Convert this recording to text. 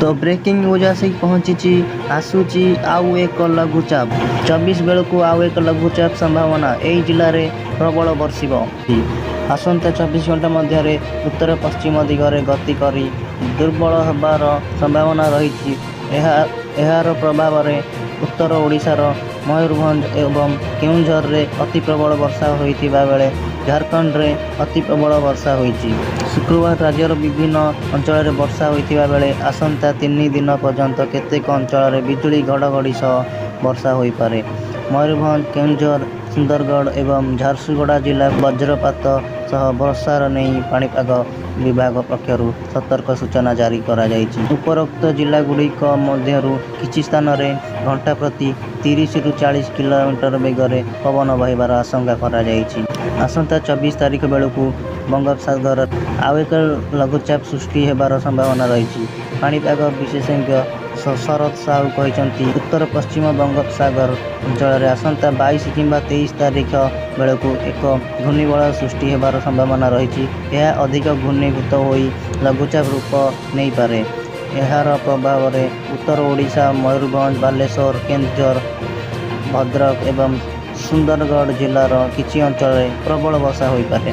ତ breaking news ଆସିକି ପହଞ୍ଚିଛି। ଆସୁଛି ଆଉ ଏକ ଲଘୁଚାପ। 24 ବେଳକୁ ଆଉ ଏକ ଲଘୁଚାପ ସମ୍ଭାବନା। ଏହି ଜିଲ୍ଲାରେ ପ୍ରବଳ ବର୍ଷିବ। ଆସନ୍ତା 24 ଘଣ୍ଟା ମଧ୍ୟରେ ଉତ୍ତର ପଶ୍ଚିମ ଦିଗରେ ଗତି କରି ଦୁର୍ବଳ ହେବାର ସମ୍ଭାବନା ରହିଛି। ଏହାର ପ୍ରଭାବରେ ଉତ୍ତର ଓଡ଼ିଶାର ମୟୂରଭଞ୍ଜ ଏବଂ କେଉଁଝରରେ ଅତି ପ୍ରବଳ ବର୍ଷା ହୋଇଥିବା ବେଳେ ଝାଡ଼ଖଣ୍ଡରେ ଅତି ପ୍ରବଳ ବର୍ଷା ହୋଇଛି। ଶୁକ୍ରବାର ରାଜ୍ୟର ବିଭିନ୍ନ ଅଞ୍ଚଳରେ ବର୍ଷା ହୋଇଥିବା ବେଳେ ଆସନ୍ତା 3 ଦିନ ପର୍ଯ୍ୟନ୍ତ କେତେକ ଅଞ୍ଚଳରେ ବିଜୁଳି ଘଡ଼ଘଡ଼ି ସହ ବର୍ଷା ହୋଇପାରେ। ମୟୂରଭଞ୍ଜ, କେଉଁଝର, ସୁନ୍ଦରଗଡ଼ ଏବଂ ଝାରସୁଗୁଡ଼ା ଜିଲ୍ଲା ବଜ୍ରପାତ ସହ ବର୍ଷାର ନେଇ ପାଣିପାଗ ବିଭାଗ ପକ୍ଷରୁ ସତର୍କ ସୂଚନା ଜାରି କରାଯାଇଛି। ଉପରୋକ୍ତ ଜିଲ୍ଲାଗୁଡ଼ିକ ମଧ୍ୟରୁ କିଛି ସ୍ଥାନରେ ଘଣ୍ଟା ପ୍ରତି 30ରୁ 40 କିଲୋମିଟର ବେଗରେ ପବନ ବହିବାର ଆଶଙ୍କା କରାଯାଇଛି। ଆସନ୍ତା 24 ତାରିଖ ବେଳକୁ ବଙ୍ଗୋପସାଗରରେ ଆଉ ଏକ ଲଘୁଚାପ ସୃଷ୍ଟି ହେବାର ସମ୍ଭାବନା ରହିଛି। ପାଣିପାଗ ବିଶେଷଜ୍ଞ ଶରତ ସାହୁ କହିଛନ୍ତି, ଉତ୍ତର ପଶ୍ଚିମ ବଙ୍ଗୋପସାଗର ଅଞ୍ଚଳରେ ଆସନ୍ତା 22 କିମ୍ବା 23 ତାରିଖ ବେଳକୁ ଏକ ଘୂର୍ଣ୍ଣିବଳୟ ସୃଷ୍ଟି ହେବାର ସମ୍ଭାବନା ରହିଛି। ଏହା ଅଧିକ ଘନୀଭୂତ ହୋଇ ଲଘୁଚାପ ରୂପ ନେଇପାରେ। ଏହାର ପ୍ରଭାବରେ ଉତ୍ତର ଓଡ଼ିଶା, ମୟୂରଭଞ୍ଜ, ବାଲେଶ୍ୱର, କେନ୍ଦୁଝର, ଭଦ୍ରକ ଏବଂ ସୁନ୍ଦରଗଡ଼ ଜିଲ୍ଲାର କିଛି ଅଞ୍ଚଳରେ ପ୍ରବଳ ବର୍ଷା ହୋଇପାରେ।